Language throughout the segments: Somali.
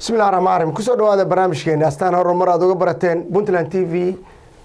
Bismillahi raxmaan raxiim. Kusoo dhawaada barnaamijkeena Astaan Horumar aad uga barateen Puntland TV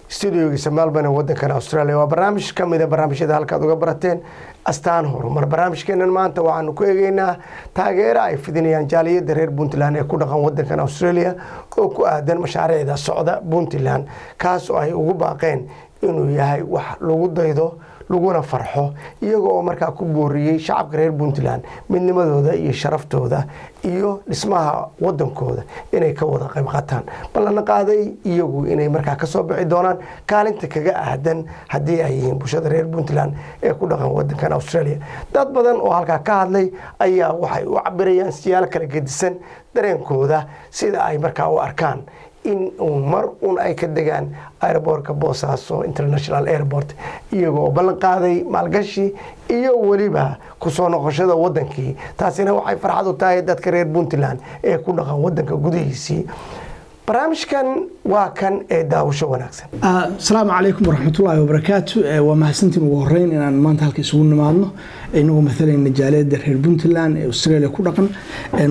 studiogiisa Melbourne ee wadankan Australia. Waa barnaamij ka mida barnaamijyada halkaad uga barateen Astaan Horumar. Barnaamijkeenan maanta waxaanu ku eegeynaa taageero ay fidinayaan jaaliyadda reer Puntland ee ku dhaqan wadankan Australia oo ku aadan mashaariicda socda Puntland, kaas oo ay ugu baaqeen inuu yahay wax lagu daydo laguna farxo, iyaga oo markaa ku booriyey shacabka reer Puntland midnimadooda iyo sharaftooda iyo dhismaha wadankooda inay ka wada qayb qaataan, ballana qaaday iyagu inay markaa kasoo bixi doonaan kaalinta kaga aadan haddii ay yihiin bulshada reer Puntland ee ku dhaqan wadankan Australia. Dad badan oo halkaa ka hadlay ayaa waxay u cabirayaan siyaalo kala gedisan dareenkooda, sida ay markaa u arkaan in uu mar un ay ka degaan airportka Boosaaso International Airport, iyagoo ballan qaaday maalgashi iyo weliba kusoo noqoshada wadankii. Taasina waxay farxad u tahay dadka reer Puntland ee ku dhaqan wadanka gudihiisii. Barnaamijkan waa kan ee daawasho wanaagsan. Asalaamu calaykum waraxmatullaahi wabarakaatu. Waa mahadsantiin ugu horeyn inaan maanta halka isugu nimaadno, inagoo matalayna jaaliyadda reer Puntland ee Australia ku dhaqan.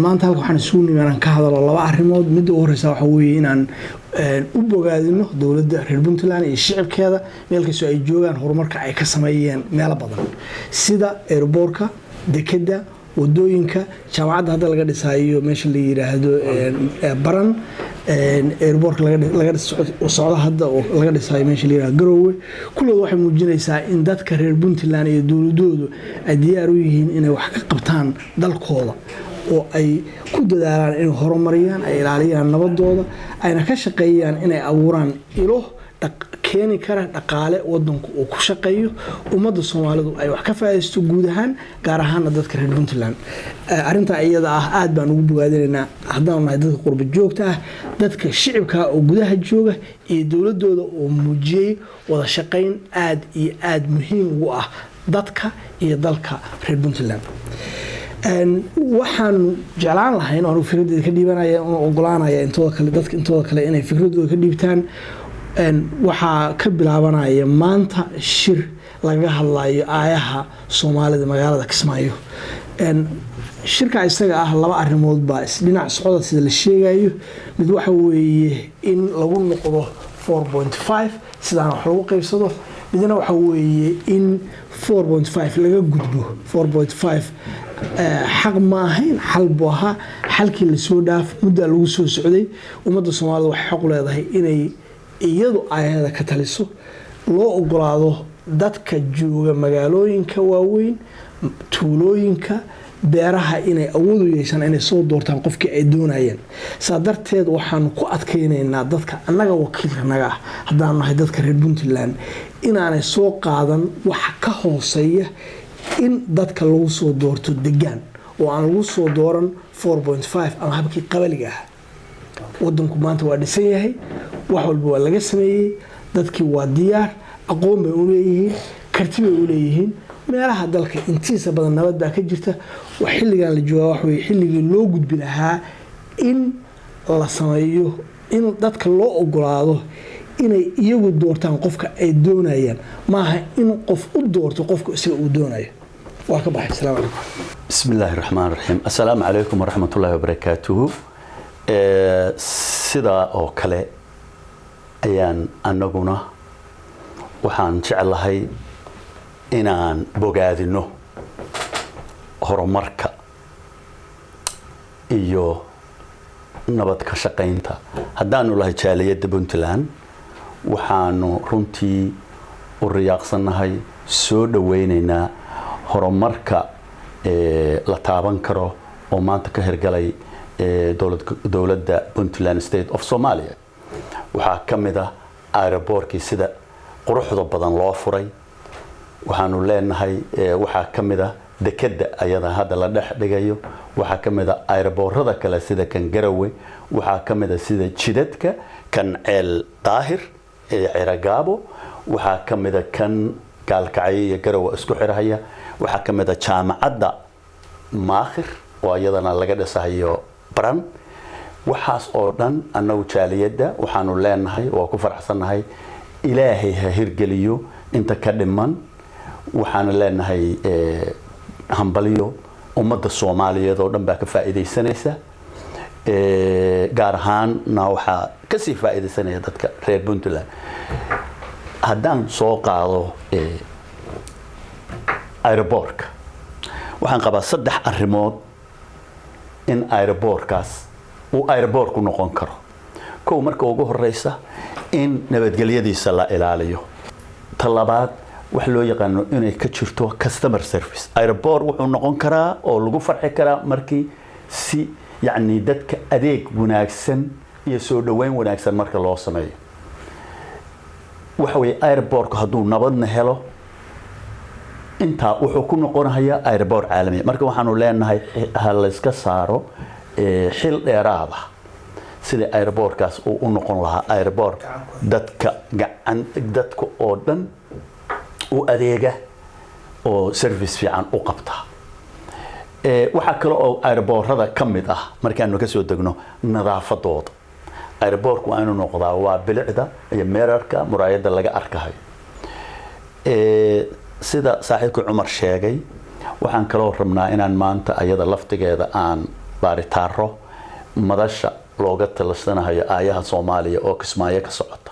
Maanta halka waxaan isugu nimi inaan ka hadalo laba arrimood. Midda ugu horeysa waxa weeye inaan u bogaadino dowladda reer Puntland iyo shicibkeeda meel kastoo ay joogaan horumarka ay ka sameeyeen meelo badan, sida airportka, dekedda, wadooyinka, jaamacadda hadda laga dhisaayo meesha la yiraahdo Baran, airportka laga socdo hadda oo laga dhisayo meesha la yirahdo Garowe. Kulligood waxay muujinaysaa in dadka reer Puntland iyo dowladoodu ay diyaar u yihiin inay wax ka qabtaan dalkooda oo ay ku dadaalaan inay horumariyaan, ay ilaaliyaan nabadooda, ayna ka shaqeeyaan inay abuuraan ilo keeni kara dhaqaale wadanku uu ku shaqeeyo, ummadda Soomaalidu ay wax ka faa'iidaysto guud ahaan, gaar ahaana dadka reer Puntland. Arrintaa iyada ah aad baan ugu bogaadinaynaa haddaanu nahay dadka qurba joogta ah, dadka shicibka oo gudaha jooga iyo dowladooda oo muujiyey wada shaqayn aad iyo aad muhiim ugu ah dadka iyo dalka reer Puntland. Waxaanu jeclaan lahayn, aanu fikradeeda ka dhiibanaya, una ogolaanaya intooda kale, dadka intooda kale inay fikradooda ka dhiibtaan. Waxaa ka bilaabanaya maanta shir lagaga hadlayo aayaha Soomaalida magaalada Kismaayo. Shirka isaga ah laba arrimood baa isdhinac socda sida la sheegayo. Mid waxa weeye in lagu noqdo 4.5 sidaan wax lagu qaybsado, midna waxa weeye in 4.5 laga gudbo. 4.5 xaq ma ahayn, xal buu ahaa, xalkii lasoo dhaaf muddaa lagu soo socday. Ummadda Soomaalida waxay xaq u leedahay inay iyadu aayada ka taliso, loo ogolaado dadka jooga magaalooyinka waaweyn, tuulooyinka, beeraha inay awood u yeeshaan inay soo doortaan qofkii ay doonayeen. Saa darteed waxaanu ku adkaynaynaa dadka annaga wakiilka naga ah, haddaanu nahay dadka reer Puntland, inaanay soo qaadan wax ka hooseeya in dadka lagu soo doorto degaan oo aan lagu soo dooran 4.5 ama habkii qabaliga ah. Wadanku maanta waa dhisan yahay, wax walba waa laga sameeyey, dadkii waa diyaar, aqoon bay u leeyihiin, karti bay u leeyihiin. Meelaha dalka intiisa badan nabad baa ka jirta. Xilligan la joogaa wax weye xilligii loo gudbi lahaa in la sameeyo in dadka loo ogolaado inay iyagu doortaan qofka ay doonayaan, maaha in qof u doorto qofka isaga uu doonayo. Waa ka baxay. Asalaamu calaykum. بسم الله الرحمن الرحيم. السلام عليكم ورحمة الله وبركاته. Sidaa oo kale ayaan anaguna waxaan jeclahay inaan bogaadino horumarka iyo nabad ka shaqaynta. Haddaanu lahay jaaliyadda Puntland, waxaanu runtii u riyaaqsannahay, soo dhawaynaynaa horumarka la taaban karo oo maanta ka hirgalay dowladda Puntland State of Somalia. Waxaa ka mid ah airportkii sida quruxda badan loo furay. Waxaanu leenahay waxaa ka mid ah dekedda ayada hadda la dhex dhigayo, waxaa ka mid a airportada kale sida kan Garawe, waxaa ka mid a sida jidadka kan Ceel Daahir ee Ceragaabo, waxaa ka mid a kan Gaalkacyo iyo Garowe isku xirhaya, waxaa ka mid a jaamacadda Maakhir oo iyadana laga dhisahayo Baran. Waxaas oo dhan annagu jaaliyadda waxaanu leenahay waa ku faraxsannahay, Ilaahay ha hirgeliyo inta ka dhiman. Waxaanu leenahay hambalyo, ummadda Soomaaliyeed oo dhan baa ka faa'iidaysanaysa. Gaar ahaanna waxaa kasii faa'iidaysanaya dadka reer Puntland. Haddaan soo qaado airportka, waxaan qabaa saddex arrimood in airportkaas uu airport ku noqon karo. Kow, marka ugu horeysa in nabadgelyadiisa la ilaaliyo. Ta labaad, wax loo yaqaano inay ka jirto customer service. Airport wuxuu noqon karaa oo lagu farxi karaa markii si yacni dadka adeeg wanaagsan iyo soo dhoweyn wanaagsan marka loo sameeyo. Waxa weeye, airportku hadduu nabadna helo, intaa wuxuu ku noqonayaa airport caalami. Marka waxaanu leenahay ha layska saaro xil dheeraada sida airportkaas uu u noqon lahaa airport dadka gacan dadka oo dhan u adeega oo service fiican u qabta. Waxaa kale oo airportada ka mid ah, markaanu kasoo degno, nadaafadooda. Airportku waa inuu noqdaa, waa bilicda iyo meerarka muraayadda laga arkahayo. Sida saaxiibka Cumar sheegay, waxaan kaloo rabnaa inaan maanta ayada laftigeeda aan baaritaaro madasha looga talashanayo aayaha Soomaaliya oo Kismaayo ka socota.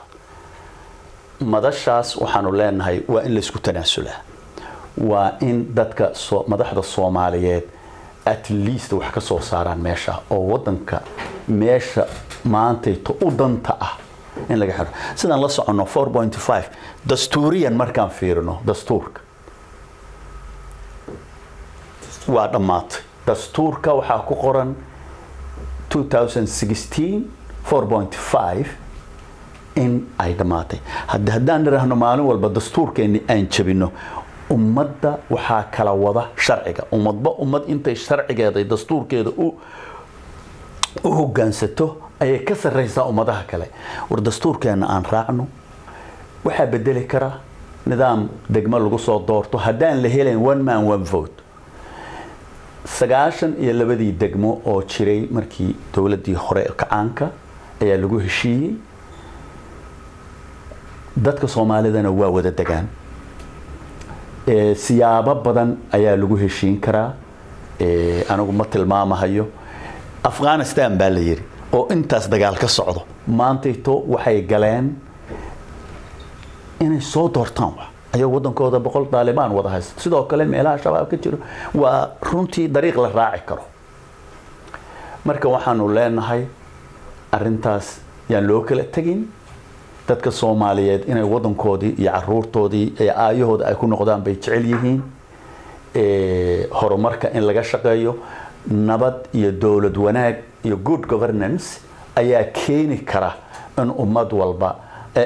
Madashaas waxaanu leenahay waa in laysku tanaasulaa, waa in dadka madaxda Soomaaliyeed at least wax ka soo saaraan meesha oo wadanka meesha maantayto u danta ah in laga xiro. Sidaan la soconno, 4.5 dastuuriyan markaan fiirino dastuurka waa dhammaatay. Dastuurka waxaa ku qoran 2016 4.5 in ay dhammaatay. Haddaan nidhaahno maalin walba dastuurkeenni aan jabino, ummadda waxaa kala wada sharciga. Ummadba ummad intay sharcigeeda iyo dastuurkeeda u hoggaansato ayay ka sarreysaa ummadaha kale. War dastuurkeenna aan raacno. Waxaa bedeli kara nidaam degmo lagu soo doorto haddaan la helayn one man one vote. 92-dii degmo oo jiray markii dowladdii hore kacaanka ayaa lagu heshiiyey. Dadka Soomaalidana waa wada degaan. Siyaabo badan ayaa lagu heshiin karaa. Anigu ma tilmaamahayo. Afghanistan baa la yidhi oo intaas dagaal ka socdo, maantayto waxay galeen inay soo doortaan wax ayagoo waddankooda 100 Daalibaan wada haysta. Sidoo kale meelaha Shabaab ka jiro waa runtii dariiq la raaci karo. Marka waxaanu leenahay arrintaas yaan loo kala tegin. Dadka Soomaaliyeed inay waddankoodii iyo caruurtoodii iyo aayahooda ay ku noqdaan bay jecel yihiin. Horumarka in laga shaqeeyo, nabad iyo dowlad wanaag iyo good governance ayaa keeni kara in ummad walba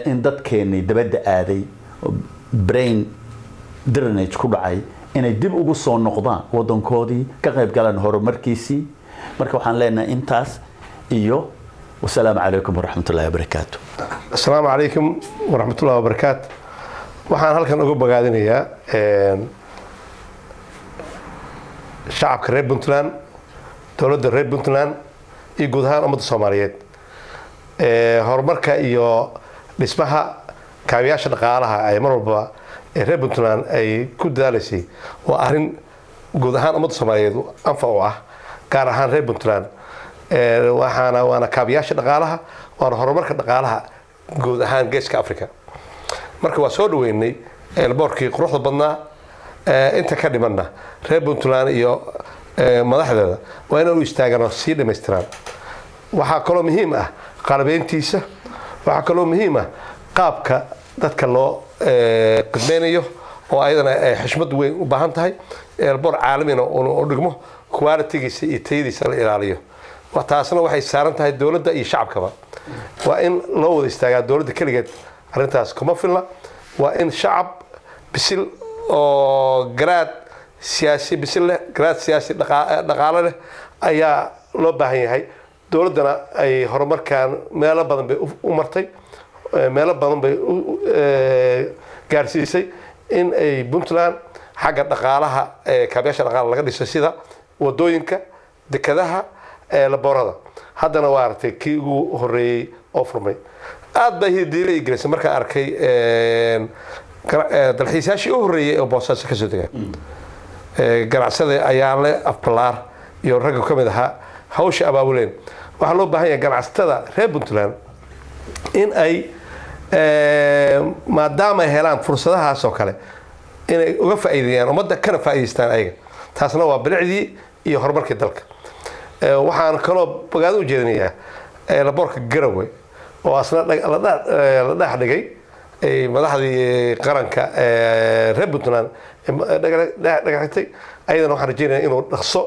in dadkeennii dabadda aaday, brain drainage ku dhacay, inay dib ugu soo noqdaan waddankoodii, ka qayb galaan horumarkiisii. Marka waxaan leenahay intaas iyo wasalaamu calaykum waraxmatullahi wabarakaatu. Asalaamu calaykum waraxmatullahi wabarakaatu. Waxaan halkan uga bogaadinayaa shacabka reer Puntland, dowladda reer Puntland iyo guud ahaan ummadda Soomaaliyeed horumarka iyo dhismaha kaabiyaasha dhaqaalaha ay mar walba ee reer Puntland ay ku dadaalaysay. Waa arrin guud ahaan ummadda Soomaaliyeed anfac u ah, gaar ahaan reer Puntland. Waxaana waana kaabiyaasha dhaqaalaha, waana horumarka dhaqaalaha guud ahaan Geeska Africa. Marka waa soo dhaweynay airportkii quruxda badnaa. Inta ka dhimanna reer Puntland iyo madaxdeeda waa inay u istaagaan oo sii dhammaystiraan. Waxaa kaloo muhiim ah qalabeyntiisa. Waxaa kaloo muhiim ah qaabka dadka loo qidmeynayo oo ayadana ay xushmad weyn u baahan tahay. Airport caalamina u dhigmo, qualitygiisa iyo tayadiisa la ilaaliyo. Taasna waxay saaran tahay dowladda iyo shacabkaba. Waa in loo wada istaagaa. Dowladda keligeed arrintaas kuma filna. Waa in shacab bisil oo garaad siyaasi bisil leh, garaad siyaasi dhaqaale leh ayaa loo baahan yahay. Dowladdana ay horumarkan meelo badan bay u martay, meelo badan bay gaarsiisay in ay Puntland xagga dhaqaalaha, kaabayaasha dhaqaalaha laga dhiso, sida wadooyinka, dekadaha, airportada. Haddana waa aragtay kii ugu horeeyey oo furmay. Aad baa hidiila ii gelisay markaan arkay dalxiisayaashii u horreeyey oo Boosaaso kasoo dega. Ganacsada ayaa le Afbalaar iyo ragga ka mid ahaa Hawsha abaabuleen. Waxaa loo baahan yahay ganacsatada reer Puntland in ay, maadaama ay helaan fursadahaas oo kale, inay uga faa'iideeyaan ummadda, kana faa'iidaystaan ayaga. Taasna waa bilicdii iyo horumarkii dalka. Waxaan kaloo bogaado u jeedinayaa airportka Garowe oo asna la dhex dhigay ay madaxdii qaranka reer Puntland dhagaxtay. Ayadana waxaan rajeynaya inuu dhaqso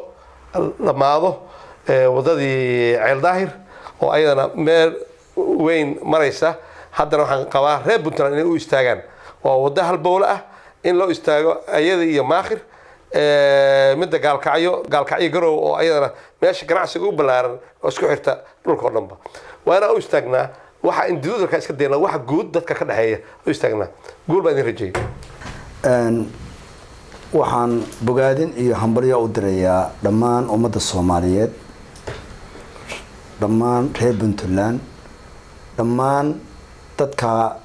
dhammaado. Wadadii Ceel Daahir oo ayadana meel weyn maraysa haddana, waxaan qabaa reer Puntland inay u istaagaan. Waa waddo halbowle ah in loo istaago, ayada iyo Maakhir, midda Gaalkacyo, Gaalkacyo Garow, oo ayadana meesha ganacsiga u ballaaran oo isku xirta dhulka oo dhanba. Waa inaan u istaagnaa waxa individualka iska dayna, waxa guud dadka ka dhexeeya u istaagnaa. Guul baa idin rajeeyay. Waxaan bogaadin iyo hambalyo u dirayaa dhammaan ummadda Soomaaliyeed, dhammaan reer Puntland, dhammaan dadka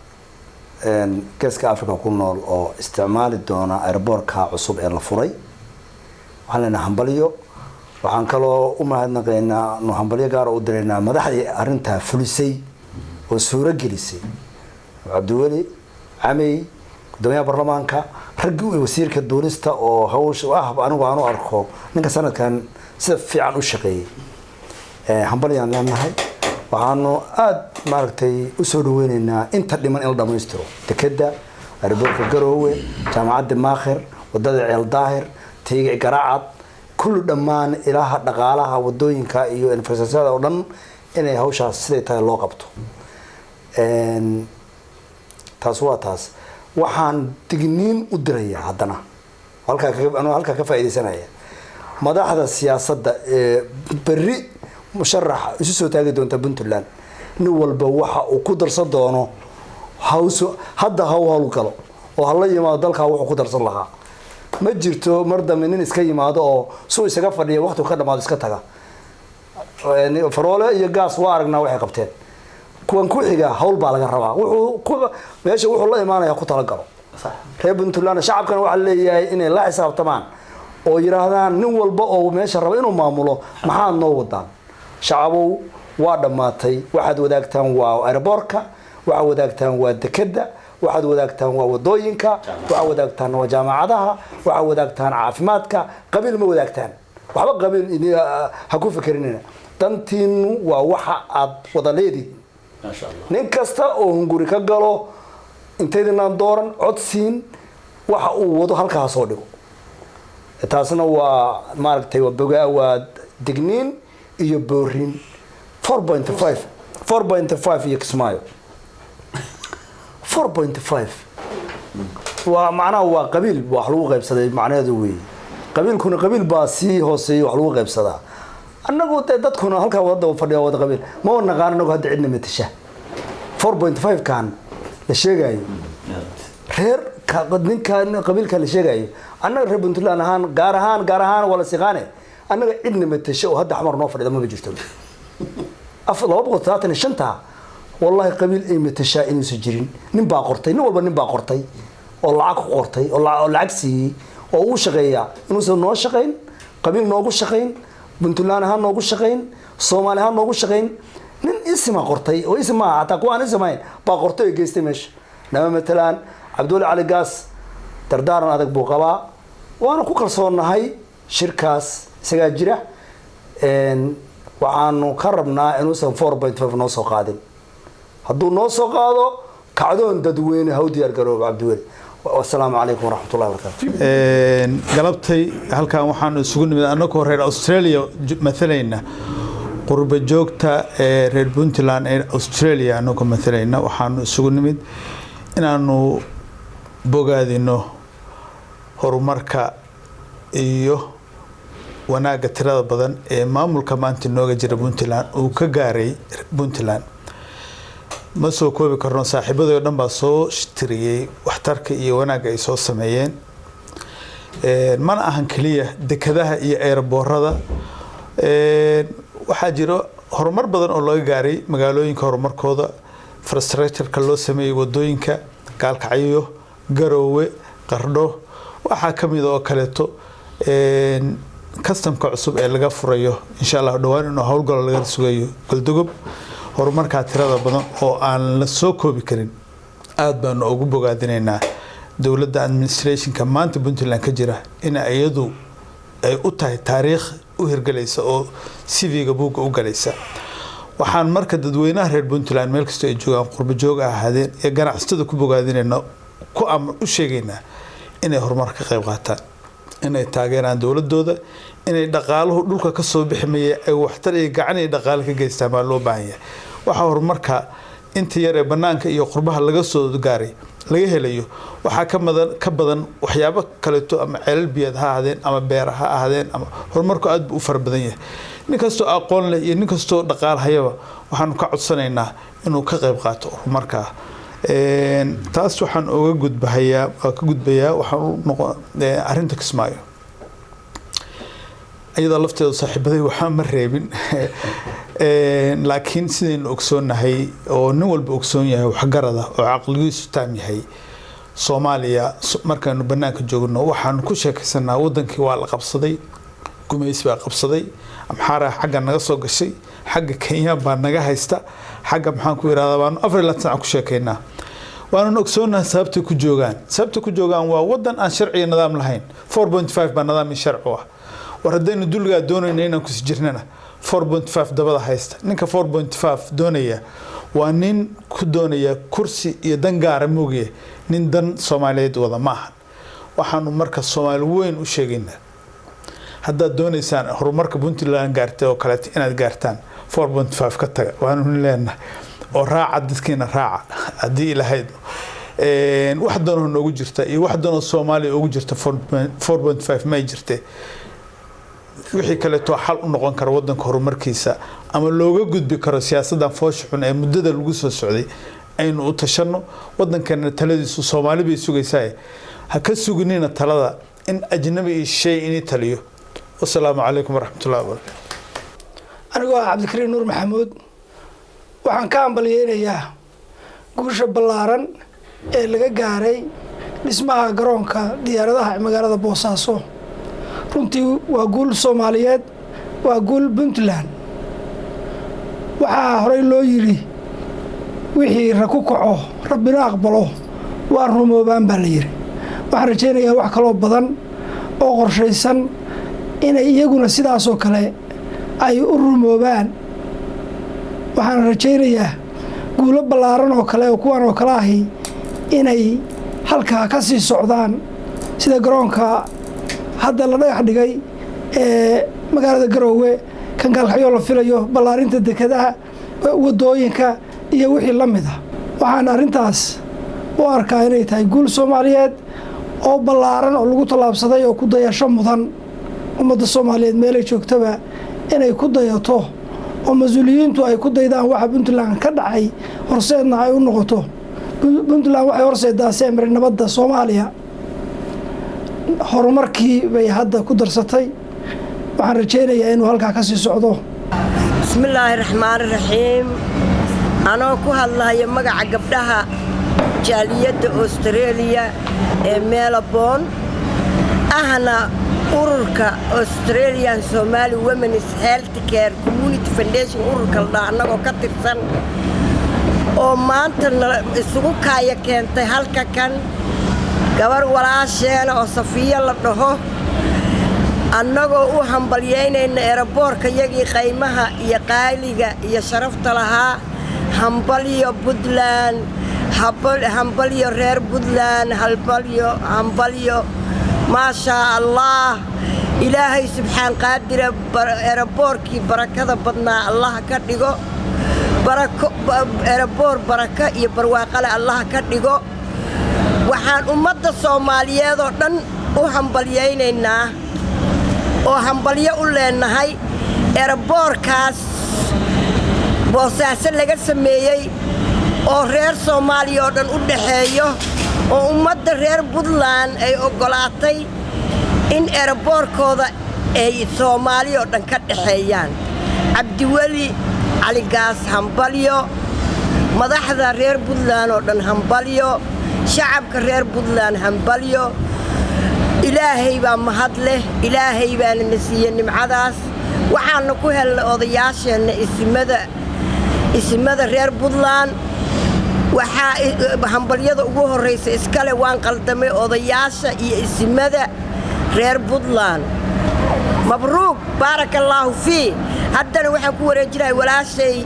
Geeska Africa ku nool oo isticmaali doona airportka cusub ee la furay. Waxaan leenahay hambalyo. Waxaan kaloo u mahadnaqaynaa, nu hambalyo gaara u diraynaa madaxdii arrintaa fulisay oo suuro gelisay, Cabdiweli Camey, gudoomiyaha baarlamaanka, raggii, wasiirka duulista oo hawsha ah. Anigu aan u arko ninka sanadkan sida fiican u shaqeeyey. Hambalyaan leenahay. Waxaanu aada maaragtay usoo dhaweyneynaa inta dhiman in la dhamaystiro: dekeda, airportka Garoowe, jaamacadda Maakhir, wadada Ceel Daahir, Tiiga Garacad, kullu dhammaan ilaha dhaqaalaha, wadooyinka iyo infrastructurada oo dhan inay hawshaas siday tahay loo qabto. Taas waa taas. Waxaan digniin u dirayaa haddana halkaa anuu halkaa ka faaidaysanaya madaxda siyaasadda ee berri musharax isu soo taagi doonta Puntland. Nin walba waxa uu ku darsan doono hawso hadda ha u howlgalo oo hala yimaado. Dalkaa wuxuu ku darsan lahaa ma jirto. Mar dambe nin iska yimaado oo suu isaga fadhiya, waqtigu ka dhamaado iska taga. Faroole iyo Gaas waa aragnaa waxay qabteen. Kuwan ku xiga hawl baa laga rabaa. Wuxuu ku meesha wuxuu la imaanaya ku talagalo. Reer Puntland shacabkana waxaa leeyahay inay la xisaabtamaan oo yidhaahdaan nin walba oo meesha raba inuu maamulo, maxaad noo wadaan? Shacabow, waa dhammaatay. Waxaad wadaagtaan waa airportka, waxaad wadaagtaan waa dekeda, waxaad wadaagtaan waa wadooyinka, waxaad wadaagtaan waa jaamacadaha, waxaad wadaagtaan caafimaadka. Qabiil ma wadaagtaan waxba. Qabiil ha ku fikrinina. Dantiinu waa waxa aad wada leedihiin. Maasha Allah. Nin kasta oo hunguri ka galo intaydinaan dooran codsiin, waxa uu wado halkaa soo dhigo. Taasna waa maaragtay, waa bogaa, waa digniin iyo boorin. 4.5, 4.5 iyo Kismaayo 4.5 waa macnaha waa qabiil wax lagu qaybsaday macnaheedu weeye. Qabiilkuna qabiil baa sii hooseeya wax lagu qaybsadaa. Annagu dee dadkuna halkaa wada fadhiya wada qabiil ma naqaan. Anagu hadda cidna matasha 4.5 kan la sheegayo, reer ninka qabiilka la sheegayo, annaga reer Puntland ahaan, gaar ahaan, gaar ahaan waa la siqaane. Annaga cidna matasha oo hadda Xamar noo fadhida mama jirto. Af 275-ta wallahi qabiil ay matashaa inuusan jirin. Nin baa qortay, nin walba nin baa qortay oo lacag ku qortay oo lacag siiyey oo uu shaqeeyaa. Inuusan noo shaqayn, qabiil noogu shaqayn, Puntland ahaan noogu shaqayn, Soomaali ahaan noogu shaqayn. Nin isima qortay oo isim maaha, hataa kuwa aan isim ahayn baa qortay oo geystay meesha. Nama matalaan. Cabdiweli Cali Gaas dardaaran adag buu qabaa, waana ku kalsoonnahay. Shirkaas isagaa jira. Waxaanu ka rabnaa inuusan 4.5 noo soo qaadin. Hadduu noo soo qaado, kacdoon dadweyne ha u diyaar garoobo Cabdiweli. Wasalaamu calaykum waraxmatullahi wabarakaatu. Galabtay halkan waxaanu isugu nimid annagoo reer Australia mathalayna, qurba joogta ee reer Puntland ee Australia annagoo mathalayna, waxaanu isugu nimid inaanu bogaadino horumarka iyo wanaagga tirada badan ee maamulka maanta nooga jira Puntland uu ka gaaray Puntland. Ma soo koobi karno, saaxiibadii oo dhan baa soo tiriyey waxtarka iyo wanaagga ay soo sameeyeen. Mana ahan keliya dekadaha iyo airportada. Waxaa jiro horumar badan oo laga gaaray magaalooyinka, horumarkooda, infrastructure-ka loo sameeyey, wadooyinkaaalkacyo, Garoowe, Qardho. Waxaa ka mid oo kaleeto Kastamka cusub ee laga furayo, insha Allah dhowaan inuu howlgalo laga sugayo Galdogob, horumarkaa tirada badan oo aan la soo koobi karin, aada baanu ugu bogaadinaynaa dowladda administrationka maanta Puntland ka jira in iyadu ay u tahay taariikh u hirgelaysa oo CV-ga buugga u galaysa. Waxaan marka dadweynaha reer Puntland meel kastoo ay joogaan, qurbo joog ha ahaadeen iyo ganacsatada, ku bogaadinayna, ku u sheegaynaa inay horumar ka qayb qaataan, inay taageeraan dowladooda, inay dhaqaaluhu dhulka ka soo bixi maya ay waxtar iyo gacan iyo dhaqaale ka geystaan baa loo baahan yahay. Waxaa horumarka inta yar ee banaanka iyo qurbaha laga soo gaaray laga helayo waxaa ka badan waxyaabo kaleeto, ama ceelal biyaad ha ahaadeen ama beera ha ahaadeen, ama horumarku aad buu u fara badan yahay. Nin kastoo aqoon leh iyo nin kastoo dhaqaal hayaba waxaanu ka codsanaynaa inuu ka qayb qaato horumarka. Taas waxaan uga gudbahayaa, waa ka gudbayaa, waxaan u noqon arrinta Kismaayo. Iyadoo lafteedu saaxiibaday waxaa ma reebin, laakiin sidaynu ogsoonnahay oo nin walba ogsoon yahay, waxgarada oo caqligiisu taam yahay, Soomaaliya markaanu banaanka joogno waxaanu ku sheekaysanaa wadankii waa la qabsaday, gumaysi baa qabsaday, Amxaara xagga naga soo gashay, xagga Kenya baa naga haysta, xagga maxaan ku irahdaa, baanu 24 saac ku sheekaynaa. Waanan ogsoonahay sababtay ku joogaan. Sababtay ku joogaan waa wadan aan sharci iyo nidaam lahayn. 4.5 baa nidaam iyo sharci u ah. War haddaynu dulligaa doonayna inaan kusi jirnana, 4.5 dabada haysta. Ninka 4.5 doonaya waa nin ku doonaya kursi iyo dan gaara moogiye, nin dan Soomaaliyeed wada ma ahan. Waxaanu marka Soomaali weyn u sheegaynaa, haddaad doonaysaan horumarka Puntland gaartay oo kaleeto inaad gaartaan, 4.5 ka taga waanu leenahay, oo raaca dadkiina raaca. Haddii ilahayd wax doonoo noogu jirta iyo wax doonoo Soomaaliya ugu jirta 4.5 may jirte, wixii kaleeto xal u noqon kara wadanka horumarkiisa ama looga gudbi karo siyaasaddan foosha xun ee muddada lagu soo socday, aynu u tashano. Wadankana taladiisu Soomaali bay sugaysaa, ha ka suginina talada in ajnabi iyo shay inii taliyo. Wasalaamu calaykum waraxmatullahi wabarakatu. Anigoo ah Cabdikariin Nuur Maxamuud, waxaan ka hambalyeynayaa guusha ballaaran ee laga gaaray dhismaha garoonka diyaaradaha ee magaalada Boosaaso. Runtii waa guul Soomaaliyeed, waa guul Puntland. Waxaa horey loo yidhi, wixii ra ku kaco Rabbina aqbalo waa rumoobaan baa la yidhi. Waxaan rajaynayaa wax kaloo badan oo qorshaysan inay iyaguna sidaasoo kale ay u rumoobaan. Waxaan rajaynayaa guulo ballaaran oo kale oo kuwan oo kale ahi inay halkaa ka sii socdaan, sida garoonka hadda la dhagax dhigay ee magaalada Garoowe, kan Gaalkacyoo la filayo, ballaarinta dekedaha, wadooyinka iyo wixii la mid ah. Waxaan arrintaas u arkaa inay tahay guul Soomaaliyeed oo ballaaran oo lagu tallaabsaday oo ku dayasho mudan, ummadda Soomaaliyeed meelay joogtaba inay ku dayato oo mas-uuliyiintu ay ku daydaan waxa Puntland ka dhacay, horseedna ay u noqoto. Puntland waxay horseedaa semri nabadda Soomaaliya, horumarkii bay hadda ku darsatay. Waxaan rajaynayaa inuu halkaa ka sii socdo. Bismillaahi raxmaani raxiim. Anoo ku hadlaya magaca gabdhaha jaaliyadda Austareeliya ee Melbourne, ahna ururka Australian Somali Women's Health Care Community Foundation, ururka la dhaha, annagoo ka tirsan oo maanta isugu kaaya keentay halka kan gabar walaasheena oo Safiyo la dhaho, annagoo u hambalyaynayna airportka yagii qaymaha iyo qaaliga iyo sharafta lahaa. Hambalyo Puntland, hambalyo reer Puntland, hambalyo, hambalyo, maashaa Allah. Ilaahay subxaan qaadira airportkii barakada badnaa Allah ka dhigo, airport barako iyo barwaaqale Allah ka dhigo. Waxaan ummadda Soomaaliyeed oo dhan u hambalyaynaynaa oo hambalyo u leenahay airportkaas Boosaaso laga sameeyey oo reer Soomaaliya oo dhan u dhaxeeyo, oo ummadda reer Puntland ay oggolaatay in airportkooda ay Soomaaliya oo dhan ka dhaxeeyaan. Cabdiweli Caligaas hambalyo, madaxda reer Puntland oo dhan hambalyo, shacabka reer Puntland hambalyo. Ilaahay baa mahad leh, Ilaahay baana na siiyey nimcadaas. Waxaana ku helnay odayaasheenna isimada, isimada reer Puntland. Waxaa hambalyada ugu horraysa iskale, waan qaldamay, odayaasha iyo isimada reer Puntland. Mabruuq, baaraka allaahu fii. Haddana waxaan ku wareejinahay walaashay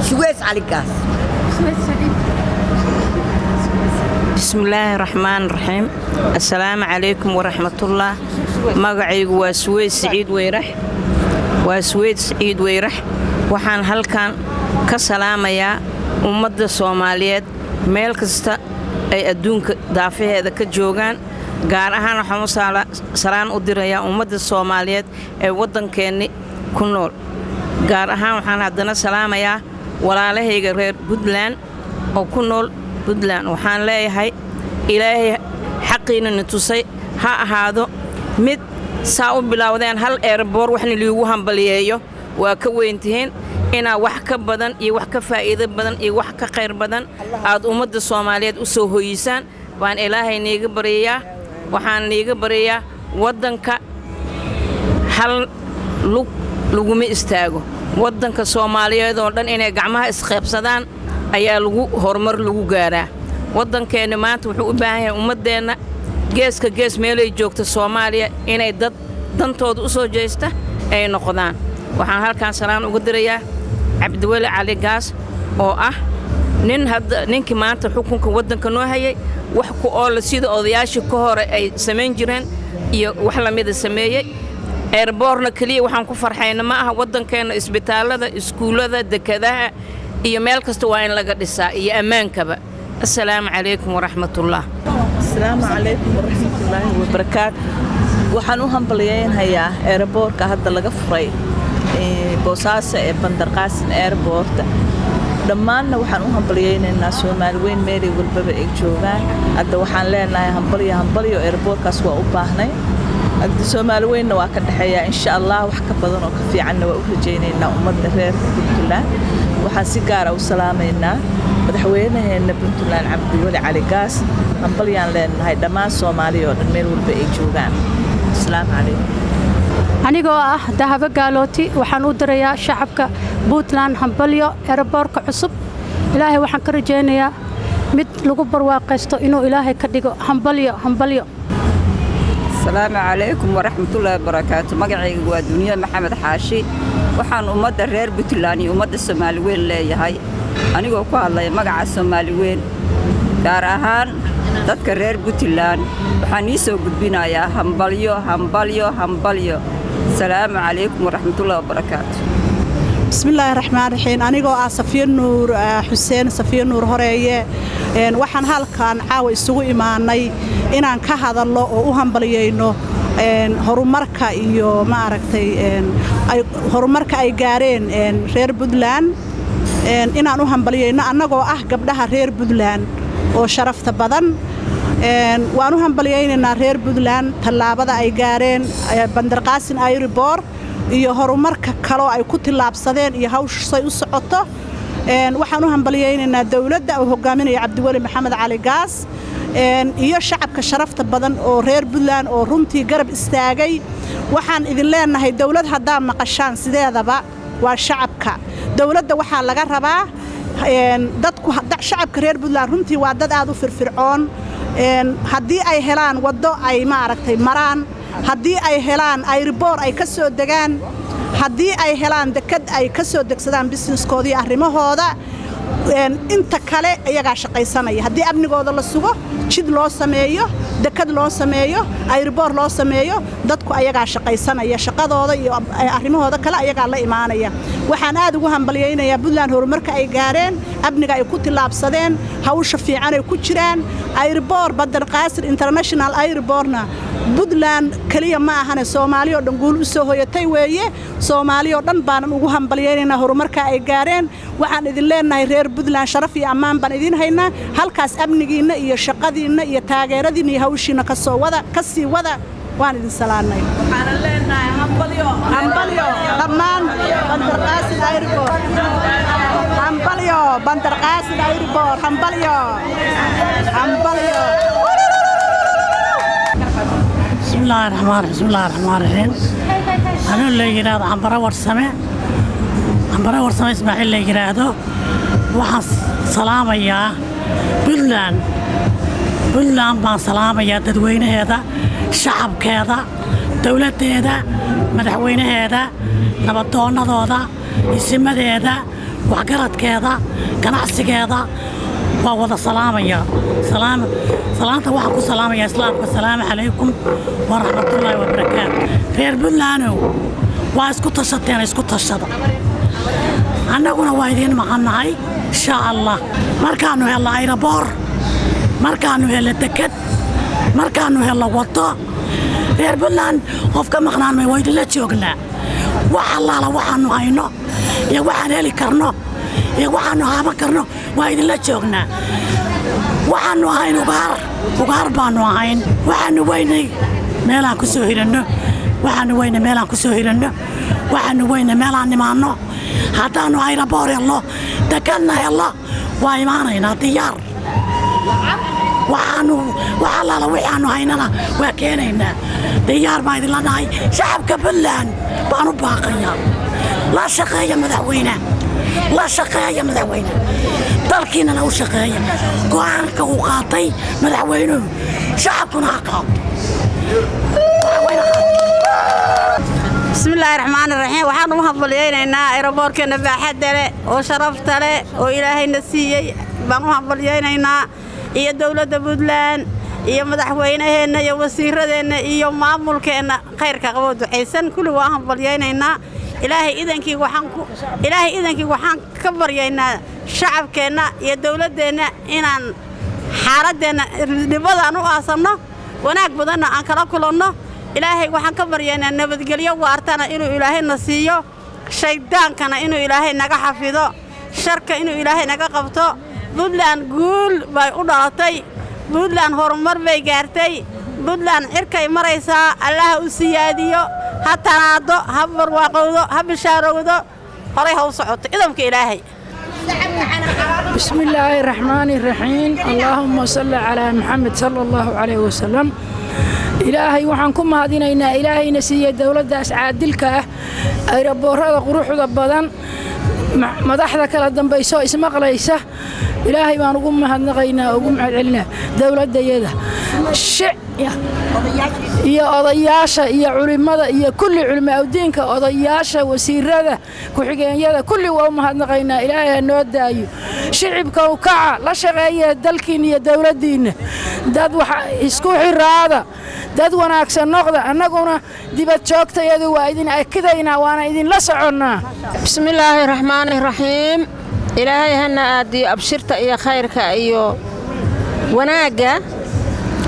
Sugeys Caligaas. Bismillaahi raxmaan raxiim. Assalaamu calaykum waraxmatullaah. Magacaygu waa Suweyd Siciid Weyrax, waa Suweyd Siciid Weyrax. Waxaan halkan ka salaamayaa ummadda Soomaaliyeed meel kasta ay adduunka daafaheeda ka joogaan. Gaar ahaan waxaan u salaan u dirayaa ummadda Soomaaliyeed ee waddankeenni ku nool. Gaar ahaan waxaan haddana salaamayaa walaalahayga reer Puntland oo ku nool Puntland. Waxaan leeyahay, Ilaahay xaqiina na tusay ha ahaado mid saa u bilowdeen. Hal airport waxna liigu hambaliyeeyo waa ka weyntihiin. Inaa wax ka badan iyo wax ka faa'iido badan iyo wax ka khayr badan aad ummadda Soomaaliyeed u soo hoyisaan baan Ilaahay niiga baryayaa. Waxaan niiga baryayaa, waddanka hal lug laguma istaago. Waddanka Soomaaliyeed oo dhan inay gacmaha isqaybsadaan ayaa lagu horumar lagu gaaraa. Waddankeenna maanta wuxuu u baahan yahay ummaddeenna geeska gees meelay joogta Soomaaliya inay dad dantooda u soo jeesta ay noqdaan. Waxaan halkaan salaan uga dirayaa Cabdiweli Cali Gaas oo ah nin hadda ninkii maanta xukunka waddanka noo hayay, wax ku oola sida odayaashii ka hore ay samayn jireen iyo wax lamida sameeyey. Airportna keliya waxaan ku farxayna ma aha. Waddankeenna isbitaallada, iskuullada, dekadaha iyo meel kasta waa in laga dhisaa iyo ammaankaba. Assalaamu calaykum waraxmatullah. Asalaamu calaykum waraxmatullaahi wabarakaatu. Waxaan u hambalyeynhayaa airportka hadda laga furay Boosaaso ee Bandar Qaasin Airport. Dhammaanna waxaan u hambalyeynaynaa Soomaali weyn meelay walbaba ay joogaan. Hadda waxaan leenahay hambalyo, hambalyo. Airportkaas waa u baahnay. Hadda Soomaali weynna waa ka dhexeeyaa. Insha Allah wax ka badan oo ka fiicanna waa u rajaynaynaa ummadda reer Puntland. Waxaan si gaara u salaamaynaa madaxweynaheena Puntland, Cabdiweli Cali Gaas. Hambalyaan leenahay dhammaan Soomaaliya oo dhan meel walba ay joogaan. Asalaamu calaykum. Anigoo ah Dahabo Gaalooti, waxaan u dirayaa shacabka Puntland hambalyo airportka cusub. Ilaahay waxaan ka rajaynayaa mid lagu barwaaqaysto inuu Ilaahay ka dhigo. Hambalyo, hambalyo. Asalaamu calaykum waraxmatullaahi wabarakaatu. Magacayga waa Duniya Maxamed Xaashi. Waxaan ummadda reer Puntland iyo ummadda Soomaali weyn leeyahay, anigoo ku hadlaya magaca Soomaali weyn, gaar ahaan dadka reer Puntland, waxaan ii soo gudbinayaa hambalyo, hambalyo, hambalyo. Asalaamu calaykum waraxmatullaahi wabarakaatu. Bismillaahi raxmaan raxiim. Anigoo ah Safiya Nuur Xuseen, Safiya Nuur Horeeye, waxaan halkan caawa isugu imaanay inaan ka hadalno oo u hambalyayno horumarka iyo maaragtay horumarka ay gaareen reer Puntland, inaan u hambalyayno annagoo ah gabdhaha reer Puntland oo sharafta badan. Waan u hambalyaynaynaa reer Puntland tallaabada ay gaareen, Bandarqaasin Airport iyo horumarka kaloo ay ku tillaabsadeen iyo hawshay u socoto. Waxaan u hambalyaynaynaa dowladda uu hogaaminaya Cabdiweli Maxamed Cali Gaas iyo shacabka sharafta badan oo reer Puntland oo runtii garab istaagay. Waxaan idin leenahay, dowlad haddaa maqashaan sideedaba waa shacabka. Dowladda waxaa laga rabaa dadku. Shacabka reer Puntland runtii waa dad aad u firfircoon. Haddii ay helaan waddo ay maaragtay maraan, haddii ay helaan airport ay ka soo degaan, haddii ay helaan dekad ay ka soo degsadaan businesskooda iyo arrimahooda, inta kale iyagaa shaqaysanaya. Haddii amnigooda la sugo, jid loo sameeyo, dekad loo sameeyo, airport loo sameeyo, dadku ayagaa shaqaysanaya. Shaqadooda iyo arrimahooda kale ayagaa la imaanaya. Waxaan aad ugu hambalyaynayaa Puntland horumarka ay gaareen, amniga ay ku tillaabsadeen, hawsha fiican ay ku jiraan. Airport Bandar Qaasir International Airportna Puntland keliya ma ahane, Soomaali oo dhan guul u soo hoyatay weeye. Soomaali oo dhan baanan ugu hambalyaynaynaa horumarka ay gaareen. Waxaan idin leenahay reer Puntland, sharaf iyo ammaan baan idiin haynaa. Halkaas amnigiinna iyo shaqadiinna iyo taageeradiinna iyo hawshiinna ka soo wada, ka sii wada. Waan idin salaanay. Hambalyo dhammaan Bandar Qaasin Airport. Hambalyo Bandar Qaasin Airport. Hambalyo, hambalyo. Bismillaahi raxmaan, bismillaahi raxmaan raxiim. Anuu la yidhaahdo Cambaro Warsame, Cambaro Warsame Ismaaciil la yidhaahdo. Waxaan salaamayaa Puntland. Puntland baan salaamayaa, dadweynaheeda, shacabkeeda, dowladdeeda, madaxweynaheeda, nabadoonnadooda, isimadeeda, waxgaradkeeda, ganacsigeeda. Waa wada salaamayaa. Salaanta waxaan ku salaamayaa islaamka. Asalaamu calaykum waraxmatullaahi wabarakaatu. Reer Puntlandow, waa isku tashateen, isku tashada. Annaguna waa idiin maqannahay, insha Allah. Markaannu helno airport, markaannu helno deked, markaannu helno waddo, reer Puntland qof ka maqnaan may. Waa idinla joognaa. Wax allaala waxaannu hayno iyo waxaan heli karno iyo waxaannu haaban karno, waa idinla joognaa. Waxaannu ahayn ugaar, ugaar baannu ahayn. Waxaannu weynay meelaan ku soo hiranno, waxaannu weynay meelaan ku soo hiranno, waxaannu weynay meelaan nimaanno. Haddaannu airport helno, dekadna helno, waa imaanaynaa, diyaar. Waxaanu wax allaala wixaannu haynana waa keenaynaa, diyaar baa idinla nahay. Shacabka Puntland baan u baaqayaa: la shaqeeya madaxweyne, la shaqeeya madaxweyne, dalkiinana u shaqeeya. Go'aanka uu qaatay madaxweynuhu shacabkuna ha qaato. Bismillaahi raxmaani raxiim. Waxaan u hambalyaynaynaa airportkeenna baaxadda leh oo sharafta leh oo Ilaahayna siiyey baan u hambalyaynaynaa, iyo dowladda Puntland iyo madaxweynaheenna iyo wasiiradeenna iyo maamulkeenna khayrka qabo ducaysan. Kulli waan hambalyaynaynaa. Ilaahay idankii waxaan ka baryaynaa shacabkeenna iyo dowladdeenna inaan xaaladdeenna dhibadaan u aasanno, wanaag badanna aan kala kulanno. Ilaahay waxaan ka baryaynaa nabadgelyo waartana inuu Ilaahayna siiyo, shayddaankana inuu Ilaahay naga xafido, sharka inuu Ilaahay naga qabto. Puntland guul bay u dhalatay, Puntland horumar bay gaartay, Puntland cirkay maraysaa. Allaha u siyaadiyo, ha tanaado, ha barwaaqowdo, ha bishaarowdo, horay ha u socoto idamka Ilaahay. بسم الله الرحمن الرحيم. اللهم صل على محمد صلى الله عليه وسلم. Ilaahay waxaan ku mahadinaynaa Ilaahayna siiyey dowladdaas caadilka ah, airportada quruxda badan, madaxda kala dambayso ismaqlaysa. Ilaahay baan ugu mahadnaqaynaa, ugu mahadcelinaa dowladdayada iyo odayaasha iyo culimmada iyo kulli culimaa udiinka, odayaasha, wasiirada, ku-xigeenyada, kulli waa u mahadnaqaynaa. Ilaahay ha noo daayo. Shicibka u kaca, la shaqeeya dalkiinna iyo dowladdiinna. Dad wax isku xiraada, dad wanaagsan noqda. Annaguna dibad joogtayadu waa idin akidaynaa, waana idinla soconnaa. Bismillaahi raxmaani raxiim. Ilaahay hana aadiyo abshirta iyo khayrka iyo wanaagga.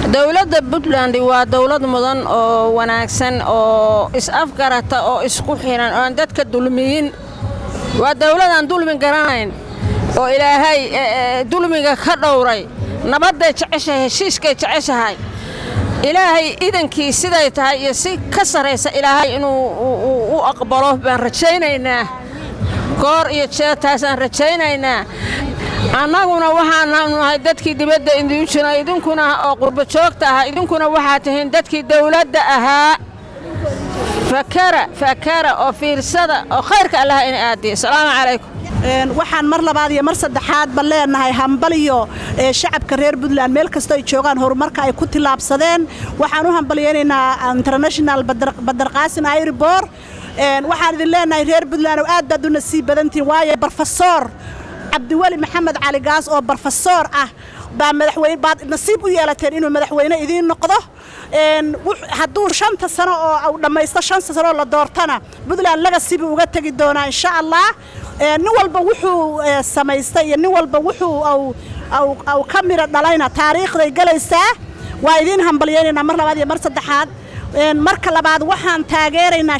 Dowladda Puntland waa dowlad mudan oo wanaagsan oo is-afgarata oo isku xiran oo aan dadka dulmiyin. Waa dowladaan dulmi garanayn oo Ilaahay dulmiga ka dhowray. Nabadday jeceshahay, heshiiskay jeceshahay. Ilaahay idankii siday tahay iyo si ka sarraysa Ilaahay inuu u aqbalo baan rajaynaynaa. Goor iyo jeer taasaan rajaynaynaa. Annaguna waxaanu nahay dadkii dibadda idiin jira, idinkuna oo qurbo joogta ahaa. Idinkuna waxaa tihiin dadkii dawladda ahaa. Fakara, fakara oo fiirsada oo khayrka Allaha ina aadiyo. Asalaamu calaykum. Waxaan mar labaad iyo mar saddexaadba leenahay hambaliyo shacabka reer Puntland meel kastoo ay joogaan, horumarka ay ku tillaabsadeen. Waxaan u hambalyaynaynaa International Badarqaasin Airport. Waxaan idin leenahay, reer Puntland, oo aad baad u nasiib badantihiin, waayo Professor Cabdiweli Maxamed Cali Gaas oo professor ah baa madaxweyne baad nasiib u yeelateen inuu madaxweyne idiin noqdo. Hadduu 5-ta sano oo uu dhammaysto, 5-ta sano la doortana, Puntland legacy buu uga tegi doonaa, insha Allah. Nin walba wuxuu samaystay iyo nin walba wuxuu au ka miro dhalayna taariikhday galaysaa. Waa idiin hambalyaynaynaa mar labaad iyo mar saddexaad. Marka labaad waxaan taageeraynaa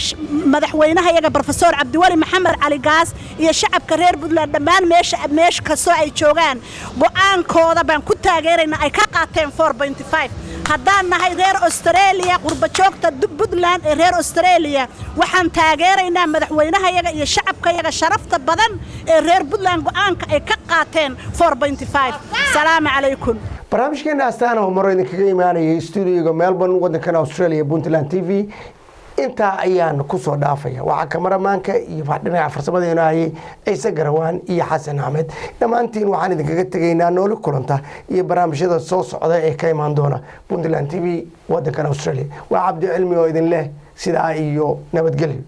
madaxweynaha iyaga Professor Cabdiweli Maxamed Cali Gaas iyo shacabka reer Puntland dhammaan meesha meesha kastoo ay joogaan. Go'aankooda baan ku taageeraynaa ay ka qaateen 4.5. Haddaan nahay reer Australia, qurbajoogta Puntland ee reer Australia, waxaan taageeraynaa madaxweynahayaga iyo shacabkayaga sharafta badan ee reer Puntland go'aanka ay ka qaateen 4.5. Salaamu calaykum. Barnaamijkeena Astaan Horumaro idinkaga imaanayay stuudioga Melbourne, wadankan Australia, Puntland TV intaa ayaan kusoo dhaafaya. Waxaa kamaramaanka iyo dhinaca farsamada hayay Ciise Garawaan iyo Xasan Axmed. Dhammaantiin waxaan idinkaga tegaynaa nooli kulanta iyo barnaamijyada soo socda ee ka imaan doona Puntland TV, wadankan Australia. Waa Cabdi Cilmi oo idin leh sidaa iyo nabadgelyo.